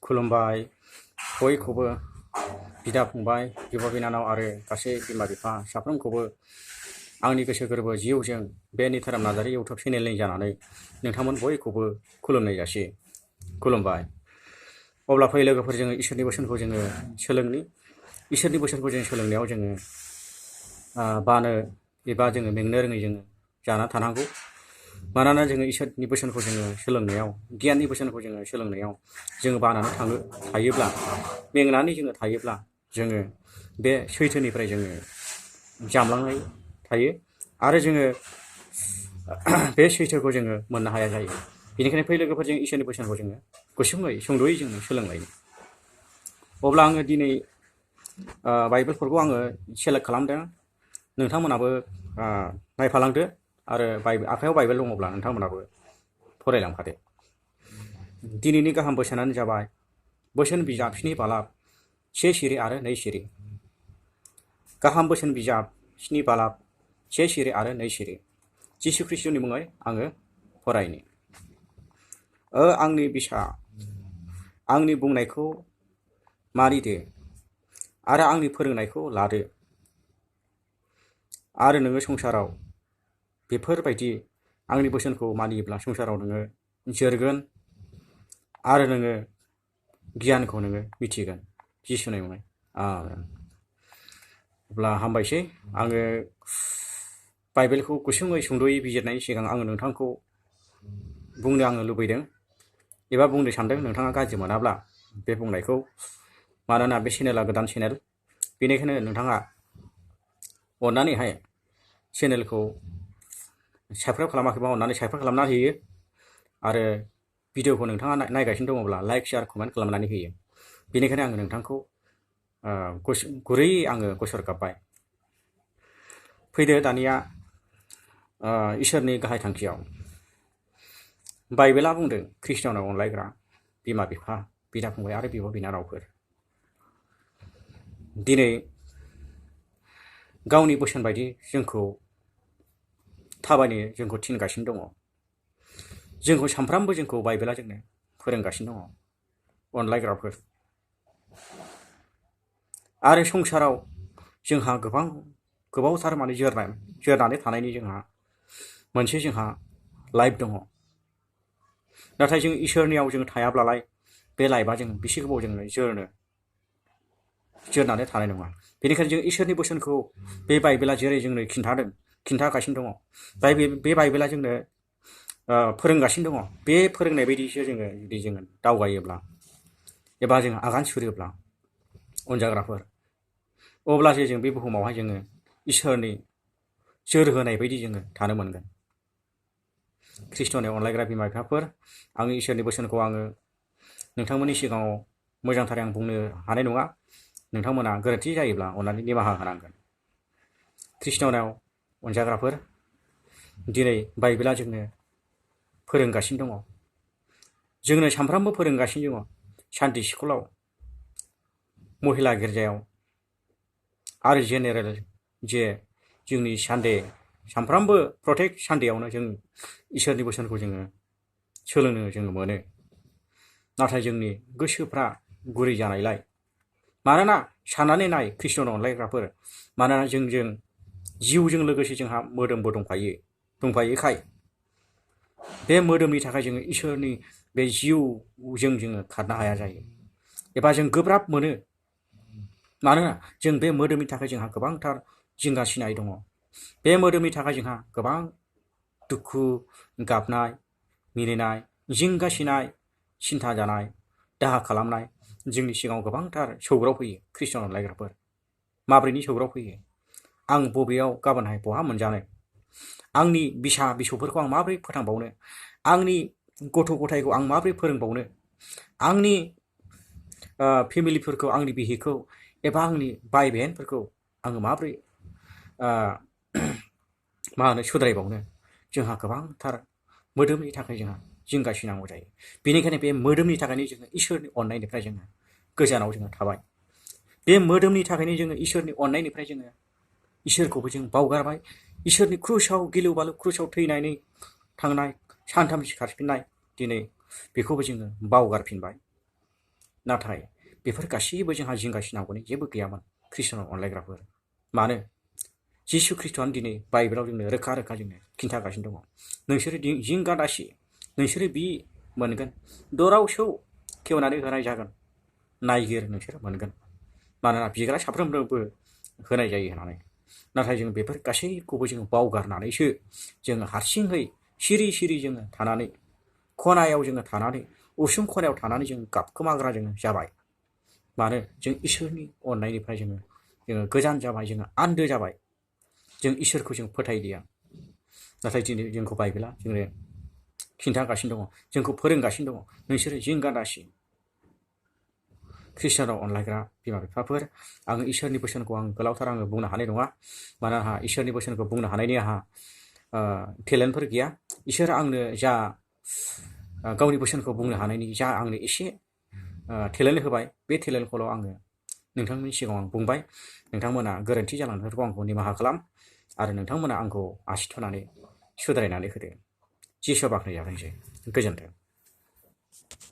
खुलुमबाय बयखौबो बिदा फंबाय बिब' बिनानाव आरो गासै बिमा बिफा साफ्रोमखौबो आंनि गोसो गोरबो जिउजों बे निथाराम नार्जारी इउटुब चेनेलनि जानानै नोंथांमोन बयखौबो खुलुमनाय जासि खुलुमबाय। अब्ला फै लोगोफोर जोङो इसोरनि बोसोनखौ जोङो सोलोंनि। इसोरनि बोसोनखौ जों सोलोंनायाव जोङो बानो एबा जोङो मेंनो रोङै जोङो जाना थानांगौ। मानोना जोङो इसोरनि बोसोनखौ जोङो सोलोंनायाव गियाननि बोसोनखौ जोङो सोलोंनायाव जोङो बानानै थायोब्ला मेंनानै जोङो थायोब्ला जोङो बे सैथोनिफ्राय जोङो जामलांनाय थायो आरो जोङो बे सैथोखौ जोङो मोननो हाया जायो। बेनिखायनो फै लोगोफोर जों इसोरनि बोसोनखौ जोङो गुसुङै सुंद'यै जोङो सोलोंलायो। अब्ला आङो दिनै बाइबेलफोरखौ आङो सेलेक्ट खालामदों। नोंथांमोनाबो नायफालांदो आरो आखायाव बाइबेल दङब्ला नोंथांमोनाबो फरायलांफादो। दिनैनि गाहाम बोसोनानो जाबाय बोसोन बिजाब 7 बालाब 1 सिरि आरो 2 सिरि। गाहाम बोसोन बिजाब 7 बालाब 1 सिरि आरो 2 सिरि। जिसु ख्रिस्ट'नि मुङै आङो फरायनि। आंनि बिसा आंनि बुंनायखौ मानिदो आरो आंनि फोरोंनायखौ लादो आरो नोङो संसाराव बेफोरबायदि आंनि बोसोनखौ मानियोब्ला संसाराव नोङो जोरगोन आरो नोङो गियानखौ नोङो मिथिगोन। जिसुनि मुङै आमेन। अब्ला हामबायसै। आङो बाइबेलखौ गुसुङै सुंद'यै बिजिरनायनि सिगां आङो नोंथांखौ बुंनो आङो लुबैदों एबा बुंनो सानदों। नोंथाङा गाज्रि मोनाब्ला बे बुंनायखौ, मानोना बे चेनेला गोदान चेनेल, बेनिखायनो नोंथाङा अननानैहाय चेनेलखौ साबस्क्राइब खालामाखैबा अननानै साबस्क्राइब खालामनानै होयो आरो भिडिअखौ नोंथाङा नायगासिनो दङब्ला लाइक शेयार कमेन्ट खालामनानै होयो। बेनिखायनो आङो नोंथांखौ गुरैयै आङो गसर गाबबाय। फैदो दानिया इसोरनि गाहाय थांखियाव। बाइबेला बुंदों ख्रिस्टियानाव अनलायग्रा बिमा बिफा बिदा फंबाय आरो बिब' बिनानावफोर दिनै गावनि बोसोन बायदि जोंखौ थाबायनो जोंखौ थिनगासिनो दङ। जोंखौ सानफ्रामबो जोंखौ बाइबेला जोंनो फोरोंगासिनो दङ अनलायग्राफोर। आरो संसाराव जोंहा गोबावथार माने जोरनानै थानायनि जोंहा मोनसे लाइफ दङ। नाथाय जों इसोरनियाव जों थायाब्लालाय बे लाइफआ जों बेसे गोबाव जोंनो जोरनानै थानाय नङा। बेनिखायनो जों इसोरनि बोसोनखौ बे बाइबेला जेरै जोंनो खिन्थागासिनो दङ, बे बाइबेला जोंनो फोरोंगासिनो दङ। बे फोरोंनाय बायदिसो जुदि जोङो दावगायोब्ला एबा जों आगान सुरोब्ला अनजाग्राफोर, अब्लासो जों बे बुहुमावहाय जोङो इसोरनि जोर होनाय बायदि जोङो थानो मोनगोन। ख्रिस्ट'नि अनलायग्रा बिमा बिफाफोर, आंनि इसोरनि बोसोनखौ आङो नोंथांमोननि सिगाङाव मोजांथारै आं बुंनो हानाय नङा। नोंथांमोना गोरोन्थि जायोब्ला अननानै निमाहा होनांगोन। ख्रिस्ट'नाव अनजाग्राफोर, दिनै बाइबेला जोंनो फोरोंगासिनो दङ, जोंनो सानफ्रामबो फोरोंगासिनो दङ। सानडे स्कुलाव, महिला गिर्जायाव आरो जेनेरेल जे जोंनि सानफ्रामबो प्रटेक सानडेयावनो जों इसोरनि बोसोनखौ जोङो सोलोंनो जोङो मोनो। नाथाय जोंनि गोसोफ्रा गुरै जानायलाय, मानोना साननानै नाय ख्रिस्ट'नाव अनलायग्राफोर, मानोना जोंजों जिउजों लोगोसे जोंहा मोदोमबो दंफायोखाय बे मोदोमनि थाखाय जोङो इसोरनि बे जिउजों जोङो खारनो हाया जायो एबा जों गोब्राब मोनो। मानोना जों बे मोदोमनि थाखाय जोंहा गोबांथार जिंगासिनाय दङ। बे मोदोमनि थाखाय जोंहा गोबां दुखु गाबनाय, मिनिनाय, जिंगासिनाय, सिन्था जानाय, दाहा खालामनाय जोंनि सिगाङाव गोबांथार सौग्राव फैयो। ख्रिस्ट'नाव अनलायग्राफोर, माब्रैनि सौग्राव फैयो? आं बबेयाव गाबोनहाय बहा मोनजानो? आंनि बिसा बिसौफोरखौ आं माबोरै फोथांबावनो? आंनि गथ' गथायखौ आं माबोरै फोरोंबावनो? आंनि फेमिलिफोरखौ, आंनि बिहिखौ एबा आंनि भाइ बहनफोरखौ आङो माबोरै सुद्रायबावनो? जोंहा गोबांथार मोदोमनि थाखाय जोंहा जिंगासिनांगौ जायो। बेनिखायनो बे मोदोमनि थाखायनो जोङो इसोरनि अननायनिफ्राय जोङो गोजानाव जोङो थाबाय। बे मोदोमनि थाखायनो जोङो इसोरनि अननायनिफ्राय जोङो इसोरखौबो जों बावगारबाय। इसोरनि क्रुसाव गिलु बालु क्रुसाव थैनानै थांनाय, सानथाम सिखारफिननाय, दिनै बेखौबो जोङो बावगारफिनबाय। नाथाय बेफोर गासैबो जोंहा जिंगासिनांगौनि जेबो गैयामोन ख्रिस्टानाव अनलायग्राफोर। मानो? जिसु ख्रिस्ट'आनो दिनै बाइबेलाव जोंनो रोखा रोखा जोंनो खिन्थागासिनो दङ, नोंसोरो जिंगा दासि, नोंसोरो बि मोनगोन, दराव सौ खेवनानै होनाय जागोन, नायगिर नोंसोर मोनगोन। मानोना बिग्रा साफ्रोमनोबो होनाय जायो होननानै। नाथाय जों बेफोर गासैखौबो जोङो बावगारनानैसो जोङो हारसिङै सिरि सिरि जोङो थानानै खनायाव जोङो थानानै उसुं खनायाव थानानै जों गाबखोमाग्रा जोङो जाबाय। मानो? जों इसोरनि अननायनिफ्राय जोङो गोजान जाबाय, जोङो आन्दो जाबाय, जों इसोरखौ जों फोथायलिया। नाथाय दिनै जोंखौ बाइबेला जोंनो खिन्थागासिनो दङ, जोंखौ फोरोंगासिनो दङ, नोंसोरो जिंगा दासि ख्रिस्टानाव अनलायग्रा बिमा बिफाफोर। आं इसोरनि बोसोनखौ आं गोलावथार आङो बुंनो हानाय नङा, मानोना आंहा इसोरनि बोसोनखौ बुंनो हानायनि आंहा टेलेन्टफोर गैया। इसोर आंनो जा गावनि बोसोनखौ बुंनो हानायनि जा आंनो एसे टेलेन्ट होबाय, बे टेलेन्टखौल' आङो नोंथांमोननि सिगाङाव आं बुंबाय। नोंथांमोना गोरोन्थि जालांनायफोरखौ आंखौ निमाहा खालाम आरो नोंथांमोना आंखौ आसि थुनानै सुद्रायनानै होदो। जिसुआ बाख्नायजाथोंसै। गोजोन्थों।